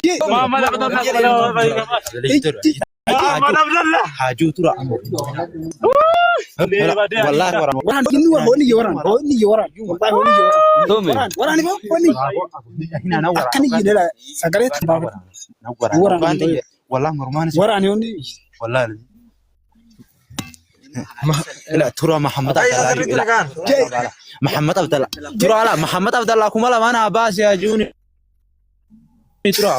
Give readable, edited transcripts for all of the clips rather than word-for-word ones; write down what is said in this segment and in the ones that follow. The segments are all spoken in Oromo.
Muhammad Abdallah Muhammad Abdallah. Haajuu tura. Wallaahi waraana. Waraan inni wa honi waraan honi waraan wallahi honi waraan Tumi. waraan waraan ifa honi akkan iyyine la sagalee tan baafata waraan Wallaahi mormaan waraan honi Wallaahi. Ila tura Muhammad Ay, Abdallah. sirriitti nagaan. Muhammad Abdallah. Tura ala Muhammad Abdallah kuma lamaan Abbas ya Juni. Tura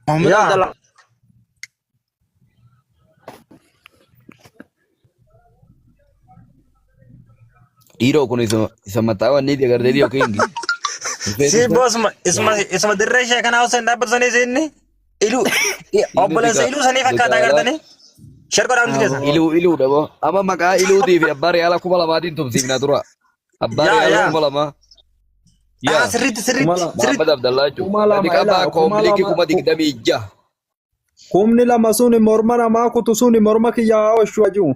Muhammad Yaa. Abdallah. Dhiiroo kun isa mataa wanni itti agartee dhiyoo kingi. Si boss isuma isuma dirree ishee kanaa osoo hin dhaabbatanii isinni iluu obboleessa iluu sanii fakkaata agartanii shar godhaa hundi keessa. Iluu iluu dha boo. Amma maqaa iluutii fi abbaa reyaala 2000tiin tumsiifna tura. Abbaa Yaa, reyaala yaa. 2000. Ah Yaa. sirriitti sirriitti sirriitti. Muhammad Abdallaa jechuudha. 2000 Gadi qabaa ilaa kuma koombilikii lama 26,000. 20,000 suni morma namaa kutu suni morma kiyya haa ooshu hajuu.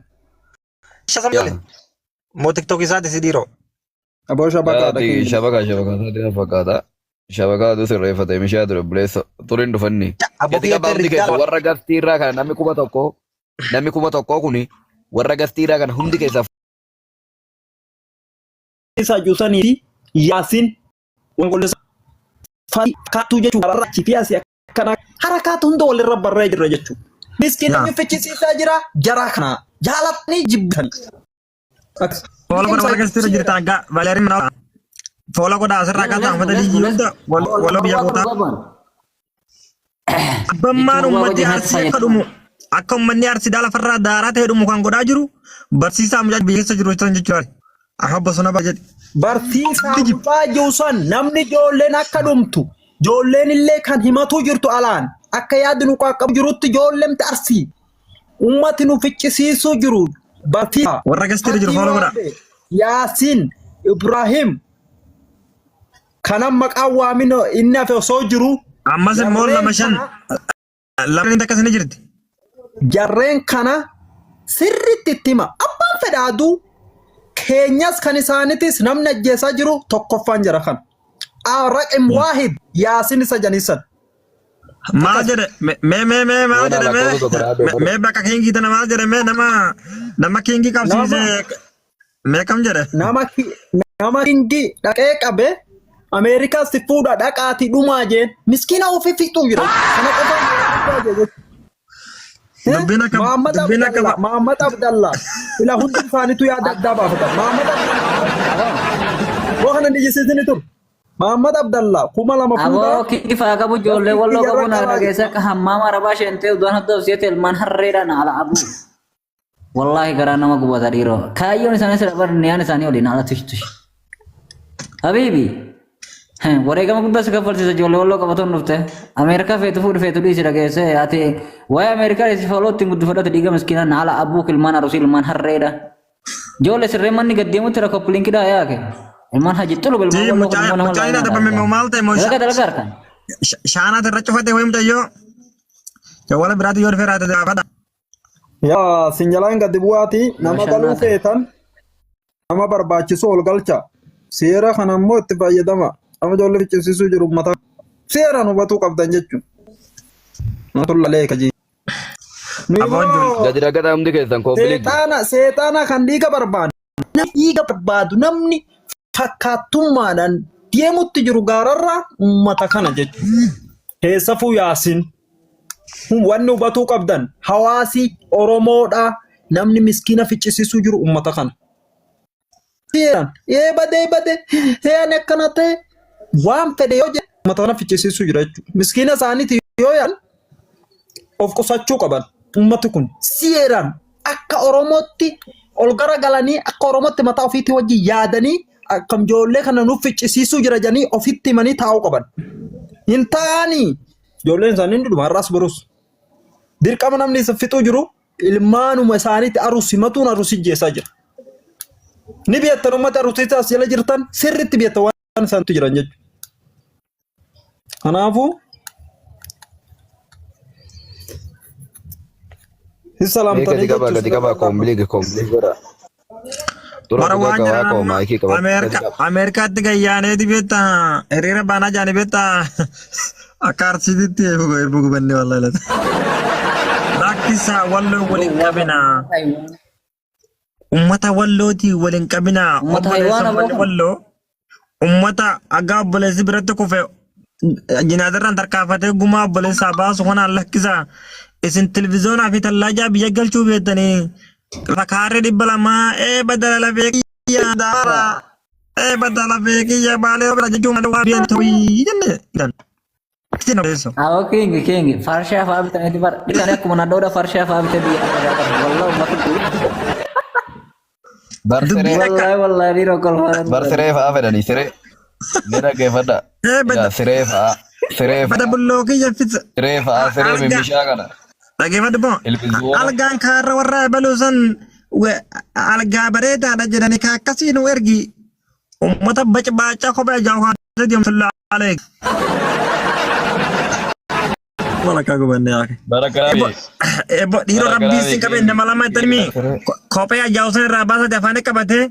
Shasam malee. Moo tiktok isaati si dhiiroo. Aboo shabakaadha Yaati kiyya. shabakaa shabakaa isaati fakkaata. Shabakaatu sirreeffate mishaa ture buleessa turiin dhufanni. Abboo Gadi kiyya qabaa hundi irri keessa warra gastii irraa kana namni 1000 namni 1000 kuni warra gastii irraa kana hundi keessa Isa jusanii fi Yaasin wangollisa fakkaattuu jechuudha. Warra achi fi asii akkana harakaatu hunda walirra barree jirra jechuudha. Miskiina Yaa. fichisiisaa jira jaraa kana jaalatanii jibbitanii. Foola godha warra keessatti irra jirta aggaa Valeeriin mana foola godha asirraa akka ta'an fata liyyii hunda waloo biyya gootaa. Abbammaan uummatni Arsii akka dhumu akka uummanni Arsii lafarraa daaraa ta'e dhumu kan godhaa jiru barsiisaa mucaa biyya keessa jiru jechuudha jechuudha. Ahmad Bosona ba'a jedhi. Barsiisaa mucaa jiru san namni ijoolleen akka dhumtu ijoolleen illee kan himatuu jirtu alaan akka yaadni nu qaqqabu jirutti ijoolleen Arsii ummati nu ficcisiisuu jiru barsiisaa. Warra keessatti irra jiru Fatii foola godha. Waabe, Yaasiin, Ibraahim kanan maqaan waamin inni hafe osoo jiru Ammas immoo jarreen lama shan kana lama inni akkas ni jirti. jarreen kana sirriitti itti hima. Abbaan fedha aduu keenyas kan isaanitis namni ajjeesaa jiru tokkoffaan jara kana. Raqim waahid Yaasin isa janisan. Maal jedhe mee mee mee maal Yoona jedhe mee lakkoofsa tokko dhaabee mee bakka kiingii tana maal jedhe mee nama nama kiingii qabsiise mee kam jedhe. Nama nama kingi dhaqee qabe Ameerikaa si fuudha dhaqaati dhumaa jeen miskiina ofii fixuu jira. Kana qofa jechuudha. Dubbiin akka Muhammad dubbiin akka Abdallah, Muhammad Abdallah. Ila hundi isaaniitu yaada addaa baafatan. Muhammad Abdallah. Boo kana dhiyeessisni tur. Muhammad Abdallah 2000 fuudha. Aboo kifaa qabu ijoollee walloo Jarra qabu na qabaa dhageessa akka hammaama arabaa sheentee uddaan hadda hojjete ilmaan harreedhaan ala abu. Wallaahi garaa nama gubata dhiiroo. Kaayyoon isaanii sira bar niyaan isaanii waliin ala tush tush. Habiibi. Wareegama guddaa si kaffalchiisa ijoollee walloo qabatoon dhufte. Ameerikaa feetu fuudhi feetu dhiisi dhageesse ati waa'ee Ameerikaa si fooloo ittiin guddifadhate dhiiga miskiinaa na ala abuu ilmaan arusii ilmaan harreedha. Ijoollee sirree manni gad deemutti rakkoo pilinkidhaa yaake. Ilmaan haji xulu ilmaan Tii walloo kun mucaa immoo nama mucaa inni laanaa adabame moo maal ta'e moo Dalagaa dalagaa harkaan. shaanaat irra cufate wayi mucayyoo. Jawwala biraatti yoo dhufee raate gaafadha. Yaa sinjalaan gadi bu'aati nama Yoo galuu shaanaa ta'e. feetan nama barbaachisu ol galcha. Seera kana immoo itti fayyadama. Nama ijoollee ficcisiisuu jiru uummata seeraan hubatuu qabdan jechuudha. Namatu lalee kajii. Nu Aboon immoo Gadi dhaqataa hundi keessan koombilikii. seexaana seexaana kan dhiiga barbaadu namni dhiiga barbaadu namni fakkaattummaadhaan deemutti jiru gaararraa uummata kana jechuudha. Keessafuu Yaasin wanni hubatuu qabdan hawaasi Oromoodha namni miskiina ficcisiisuu jiru uummata kana. Seeraan ee badee badee ee ani akkana ta'e waan fedhe yoo jedhe uummata kana ficcisiisuu jira jechuudha. Miskiina isaaniiti yoo yaadan of qusachuu qaban uummati kun seeraan akka Oromootti ol garagalanii akka Oromootti mataa ofiitti wajjin yaadanii akkam ijoollee kana nuuf ficcisiisuu jira jedhanii ofitti himanii taa'uu qaban. Hin taa'anii ijoolleen isaanii ni dhuma har'as borus. Dirqama namni isa fixuu jiru ilmaanuma isaaniitti arusi matuun arusi jeessaa jira. Ni beektan uummata arusiisaa as jala jirtan sirriitti beektan waan isaantu jiran jechuudha. Kanaafuu hin Mee salaamtanii gadi qabaa jechuun gadi qabaa koombilikii koombilikii godha. Tura Bara dhugaa waan qabaa jedhan koo amma maayikii qabadhu gadi Ameerika qaba. Ameerikaatti gayyaaneeti beektaa hiriira baanaa jaanii beektaa Akka arsiititti eeboo gubannee wallahi laata. Rakkisaa walloo waliin qabinaa. Ummata wallootii waliin qabinaa. Ummata Obboleessa haywaana uummanni boo. walloo. Ummata haggaa obboleessi biratti kufe jinaatarraan tarkaanfatee gumaa obboleessaa baasu kanaan lakkisaa. Isin televizyoonaa fi tallaajaa biyya galchuu beektanii lafa kaarree 200 ee badala lafee kiyya daara ee badala lafee kiyya baalee bira jechuun malee waa biyya ta'uu jenne. Isin obboleessoo. Awwa king king farshaa fa'aa bitaniiti bara. Dhiirri akkuma nadhoodha farshaa fa'aa bitee biyya arabaa qaba. Wallahi ummata Bar Dubbiin siree akka wallahi wallahi dhiira kolfaa bar siree fa'aa fedhanii siree. Ni dhaggeeffadha. ee Yaa bada siree fa'aa siree bada fa'aa bulloo kiyya fitsa siree fa'aa siree algaa mimmishaa kana dhaggeeffadhu boo ilbisuuna algaan kaarra warra ebaluu san algaa bareedaadha jedhanii ka akkasii nu ergi ummata bacbaacaa kophee ajaa'u haadha deemtu laalee. Walakkaa gubannee yaake. bara Ebo kanaa ebo dhiiroo bara rabbii kanaa sin qabee nama lama jettanii kophee ajaa'u san irraa baasate afaan qabatee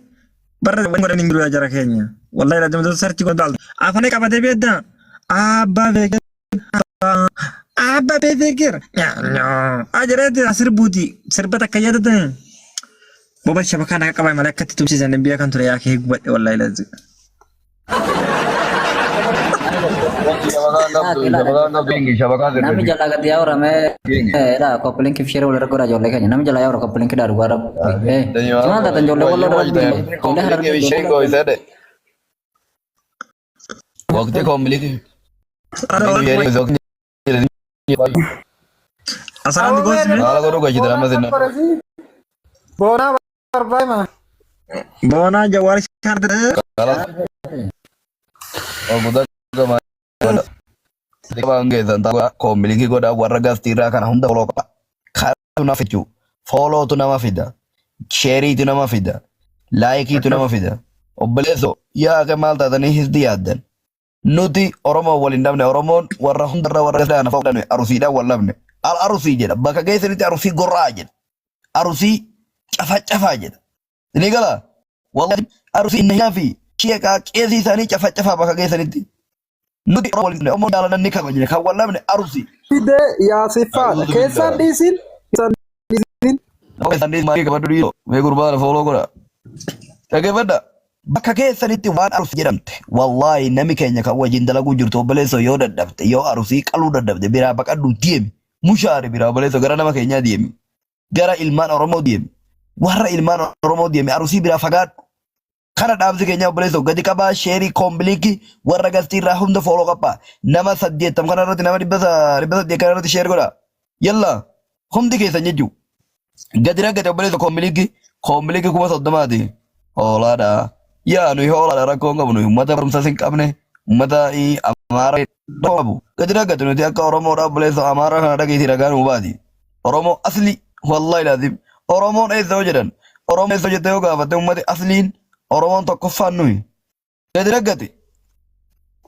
barra godhan hin jiru yaa jara keenya. Wallahi laajjamtoota sarchi godhan afaan qabatee beektaa abbaa beekee abbaa beekee ajireeti sirbuuti sirba takka yaadatan boba shabakaan akka qabame malee akkatti tumsiisan biyya kan ture yaa kee gubadhe wallahi laajji. Shabakaan qabdu shabakaan qabdu shabakaan Namni sirreessi. jalaa gadi yaa'u ramee koppiliin kifsheeree walirra godha ijoollee keenya. Namni jalaa yaa'u koppiliin kidhaa dhugaa rabbi. Maal taatan ijoollee walloo rabbi ijoollee harargee ijoollee Waqtii koombiliitii. Asirratti goosni Haala godhuu gajjita nama sinna. Boonaa barbaadama. boonaa jawaar shaartee Kalas. Oguda gama. Qabaan keessan ta'uu koombiliitii godhaa warra gastiirraa kana hunda foloo qaba. Kaatu nama fichu. Foolootu nama fida. Sheeriitu nama fida. Laayikiitu nama fida. Obboleessoo yaa akka maal taatanii hisdi yaaddan. Nuti Oromoo wal hin dhabne Oromoon warra hundarra warra gastiidhaan fudhanne arusiidhaan wal dhabne. Al arusii jedha bakka geessanitti arusii gorra'aa jedha. Arusii cafacafaa jedha. Ni gala. Wallahi arusii inni fi sheekaa qeesii isaanii cafacafaa bakka geessanitti. Nuti Oromoo wal hin dhabne Oromoo jaalanna ni kabajne kan wal dhabne arusii. Fide yaasiffaadha. A'uudhu Keessaan billah. dhiisin. Keessaan dhiisin. Mee gurbaa fooloo godha. Dhaggeeffadha. Bakka keessanitti waan arusii jedhamte wallaahi nami keenya kan wajjin dalaguu jirtu obboleessoo yoo dadhabte yoo arusii qaluu dadhabte biraa baqadhu deemi. Mushaari biraa obboleessoo gara nama keenyaa deemi. Gara ilmaan Oromoo deemi. Warra ilmaan Oromoo deemi arusii biraa fagaadhu. Kana dhaamsi keenya obboleessoo gadi qabaa sheerii koombiliikii warra gastii irraa hunda fooloo qabaa. Nama 80 kana irratti nama 800 kana irratti sheer godha. Yalla hundi keessan jechuu. Gadi raggate obboleessa koombiliikii koombiliikii 30,000ti. Hoolaadha. Yaa nuyi hoolaadha rakkoo hin qabnu nuyi uummata barumsas hin qabne uummata Amaara rakkoo qabu. Gadi raggate nuti akka Oromoodha obboleessa Amaara kana dhageetii ragaa nuu baati. Oromoo asli wallahi laazim Oromoon eessa yoo jedhan Oromoon eessa jettee yoo gaafatte uummati asliin Oromoon tokkoffaan nuyi. Gadi raggate.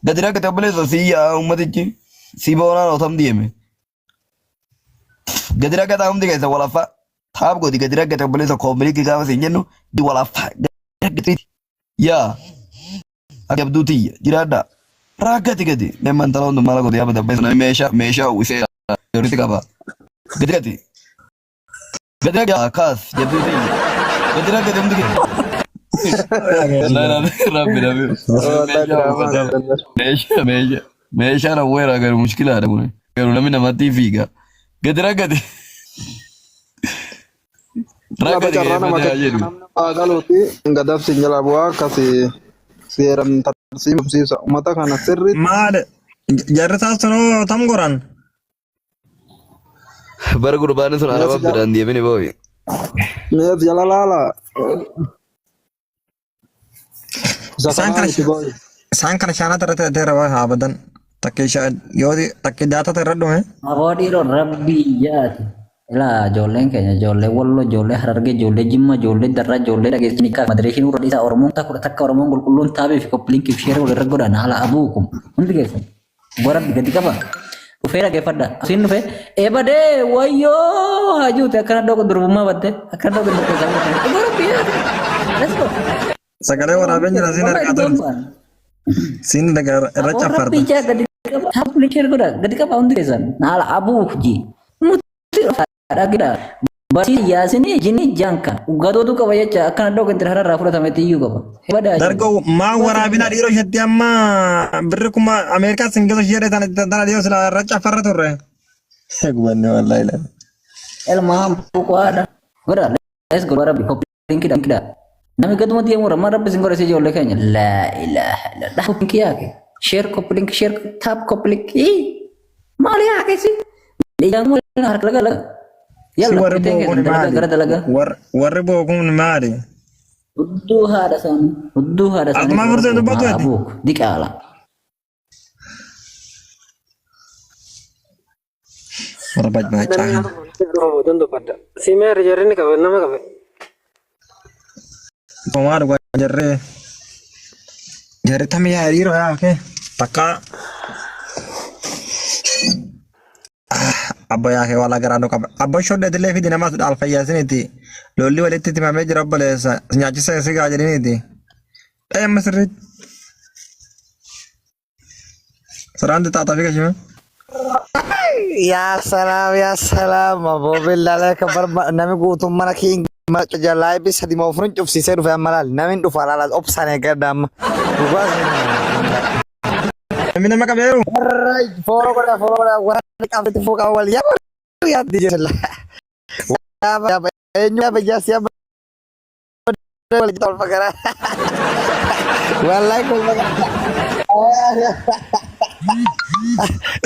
Gadi raggate obboleessa si yaa uummatichi si boonaan otam deeme. Gadi raggataa hundi keessa walaffaa. Taap godhi gadi raggate obboleessa koombiliikii gaafa siin jennu di walaffaa. Gadi raggate. Yaa akka jabduu tiyya jiraadhaa. Raggate gadi. Nemman taloo hundumaa godhi yaa badabbeessa namni meeshaa meeshaa uwwisee walitti qaba. Gadi raggate. Gadi raggate kaas jabduu tiyya. Gadi raggate hundi keessa. Rabbi rabbi. Meeshaa uffata. Meeshaa meeshaa meeshaan awweeraa garuu mushkilaadha kun. Garuu namni namatti fiiga. Gadi raggate. Laba Raggate carraa nama geeffatee haa jedhu. namni baagaluuti gadabsi jala bu'aa akkasi seeran tarsiimsiisa uummata kana sirriitti maal jarri taasisanoo tam goran Bara gurbaan sun araba biraan deemini booyi. mi'eef jala laala. Isa Isaan kanaa kana miti booyi. isaan kana shaanata irratti hidhateera waa haa badan takkee yoo takkee jaatata irra dhume Aboo dhiiroo rabbii jaati. Ilaa ijoolleen keenya ijoollee Walloo, ijoollee Harargee, ijoollee Jimma, ijoollee Darraa, ijoollee dhageessanii kaaf madireeshin warra dhiisaa Oromoon takka takka Oromoon qulqulluun taabii fi koppiliinkii fi sheeree walirra godhan haala abuukum hundi keessan. Dhugaa rabbi gadi qaba. Dhufee dhaggeeffadha. Asiin dhufee ebadee wayyoo hajuute akkana dhooqa durbummaa batte akkana dhooqa durbummaa batte. Dhugaa rabbi yaa. Let's go. Sagalee waraabeen jira siin Wallahi argaa dhugaan ture. ba'an. Siin dhagaa irra Aboo caffarta. rabbi ijaa gadi Qaba tap share godha gadi qaba hundi keessan naala abuu ji mutti dhagidha barsiisa yaasinii jinni janka gadootu qaba jecha akkana dhoo gadi hararraa fudhatametti iyyuu qaba. Badaa Dargoo maa waraabina dhiiroo isheetti amma birri kuma Ameerikaa sin geessu ishee tana tana dhiyoo sila irra cafarra turre. Gubanne wallahi la. Elma buqaadha. Godha let's go rabbi copy link dha. Namni gaduma deemu ramma rabbi sin godha si ijoollee keenya. Laa ilaaha illallah. Copy link yaake. Share copy link share tap copy link. Maali yaake si? Ijaan harka laga laga. Si Yalla warri bitee bookuun keessan dalagaa maali? gara dalagaa. Warri bookuun maali? Hudduu haadha isaanii. Hudduu haadha isaanii. Atumaa fursee dubbatu ati? Abuuk diqaala. Warra bajbaacaa kana. Oromoon dubbadha. Simeer jarri ni qabe nama qabe. Homaa dhugaa jarree. Jarri tam yaa dhiiroo yaa kee. Takka abba yaa kee walaa garaa nu qaba. Abba shodde dillee fidi namaas dhaal fayyaasiniiti. Lolli walitti timamee jira obboleessa. Nyaachisa si gaa jedhiniiti. Dhaya amma sirriitti. Saraan xaaxaa fi kashima. Yaa salaam yaa salaam aboo billaalee akka barba nami guutuun mana kiin mana jalaa eebbi sadi moo afurin cufsiisee dhufe amma laal nami hin dhufa laala obsaan eeggadha amma dhugaa Namni nama qabeeru. fooloo godha fooloo godha warra qabatti fuuqa wal yaa yaaddi jedha eenyu yaa bayyaas yaa wal tolfa gara wallahi kolfa gara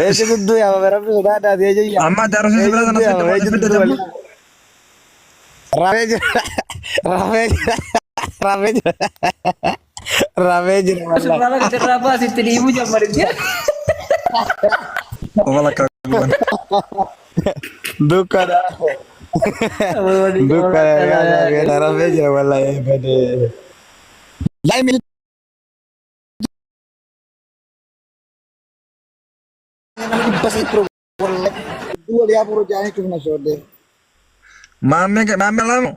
eessi gudduu yaa rabbi sodaadhaa jechuudha. Amma darusii si bira sana fidda fidda jamma. Rafee jira. Rafee jira. Rafee jira. Rafee jira wallahi. Suuraa laga irraa baasitti dhiibuu jammaritti. Wala kaguban. Dukkana. Dukkana rafee jira wallahi bade. Laimi dhibba sadii ture wallahi. Wal yaa buru jaanii cufna shoodee. Maammee maammee lama.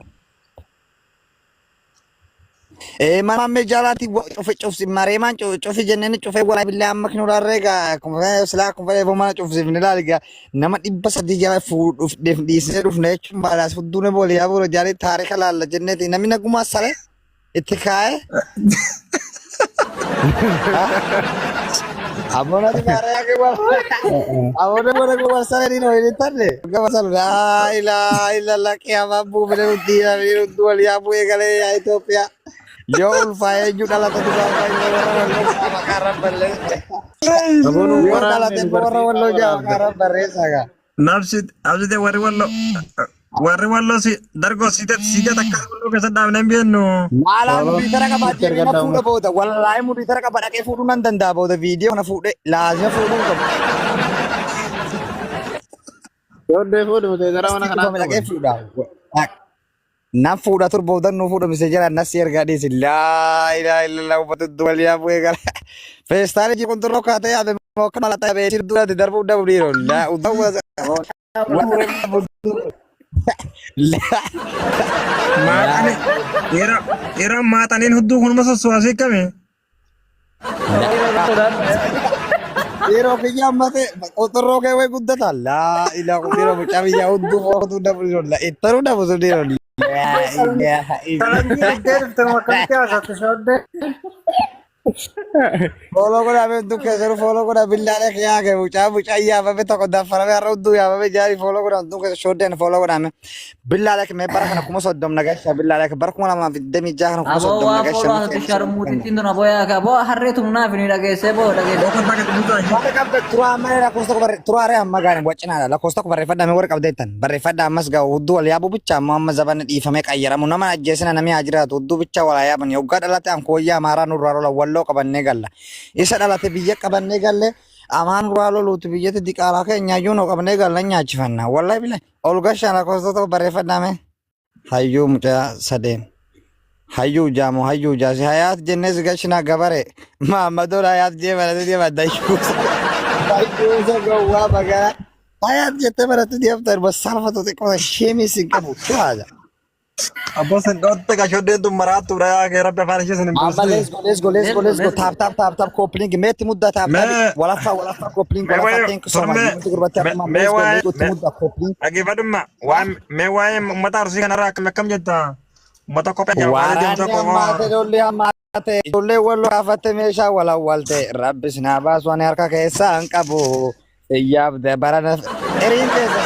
Ee maammee jaalaati cufe cufsi mareemaan cufi jenneen cufee walaa billaa amma kinurarree gaa silaa kun fedhe mana cufsifne laali gaa nama 300 jala fuudhuuf dhiisnee dhufne jechuun baalaas fudduune booli yaa buru jaalii taarika laalla jenneeti namni nagumaa sale itti kaa'e. Abona di mare ke wal. Abona bona ke wal sale ni no ini tarre. Gama sale la ilaha illallah qiyama bu bele uddi ni uddu wal ya bu egale ya Ethiopia. Yo ulfae ju dhalata duraa baay'ee warra walloo maqaa rabballee. Yoo dhalate warra walloo jaa maqaa rabbarreessaa gaa. Nabsi absite warri walloo warri walloo si dargoo siite siite takka walloo keessa dhaabnee hin beeknu. Maalaan mudii qaba deemee na fuudha booda wallaahi mudii qaba dhaqee fuudhuu nan danda'a booda viidiyoo kana fuudhee laazima fuudhuu qabu. Yooddee fuudhu mutee gara mana kanaa Dhufame dhaqee fuudha. Nan fuudha tur booda nu fuudha misee jira nasi ergaa dhiisi laa ilaa illallah uffata duwwaliyaa bu'ee gara feestaanii ji qunxurroo kaatee yaade moo akka mala ta'e beeksisa duratti darbuu dhabu dhiiroo laa uddawwa Maaxanii yeroo yeroo maaxaniin hudduu kunuma sossoosii kami. Yeroo kiyya ammate qunxurroo kee wayi guddata laa ilaa dhiiroo mucaa biyyaa hudduu footuu dhabu dhiiroo laa ittaruu dhabu sun dhiiroo laa ilaa ilaa. Faranjii fiddee dhufte moo akkamitti haasofte shooddee? Fooloo godhaa beektu keessanuu fooloo godhaa billaalee kiyyaa kee mucaa mucaa yaafame tokko daffarame har'a hudduu yaafame jaarii fooloo godhaa hudduu keessa shooddeen fooloo godhaame billaalee kee mee bara kana 30,000 nagasha billaalee kee bara 2026 kana kuma Aboo soddomna waa gasha fooloo haasofte sharmuutittiin tun aboo yaa aboo harree tumnaaf ni dhageessee boo dhageessee. Boqon takka dubbisa. Warra qabda turaa malee lakkoofsa tokko barre turaa ree amma gaani waccinaadha lakkoofsa tokko barreeffadhaa mee warra qabda jettan barreeffadhaa ammas gaa hudduu wal yaabuu bicha ammoo amma zabanni dhiifamee qayyaramu nama ajjeesina namni haa jiraatu hudduu bicha wal haa yaaban yoggaa dhalate ankooyyaa amaaraa nurraa lola walloo qabannee galla isa dhalate biyya qabannee galle amaan nurraa loluuti biyyatti diqaalaa keenyaayyuu nu qabnee galla nyaachifanna wallahi billahi ol gashaa lakkoofsa tokko barreeffadhaa mee. Hayyuu mucaa sadeen. Hayyuu jaamu hayyuu jaasi hayaat jennees gashinaa gabare maammadoon hayaat jee barate deema dayyuusa dayyuusa gowwaa magaalaa hayaat jettee barate deemta irba salfatu xiqqoo sheemii sin qabu tuhaadha. Abboo sin dhotte ka shoddeen tun maraattuudha yaa kee rabbi afaan ishee sin hin Amma buusne. let's go, let's go, let's go, let's go. Tap tap tap tap coupling. Meetti mudda tap tap. Mee Walaffaa walaffaa coupling mee walaffaa waa'ee thank you so much. tormee Wanti gurbatti amma mee let's go, waa'ee let's go itti mee mudda coupling. dhaggeeffadhumma waan mee waa'ee uummata arsii kanarraa akkam akkam jetta uummata kophee ajaa'ibaa deemu Waraanni tokko hammaate lolli hammaate ijoollee wal kaafatte meeshaa wal awwaalte rabbis naa baasu ani harka keessaa hin qabu. Iyyaaf barana xiriin keessa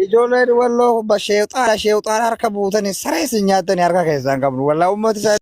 ijoolleen walloo sheexaana sheexaana harka buutanii saree isin nyaatanii harka keessaa hin qabnu. Wallaa uummati isaa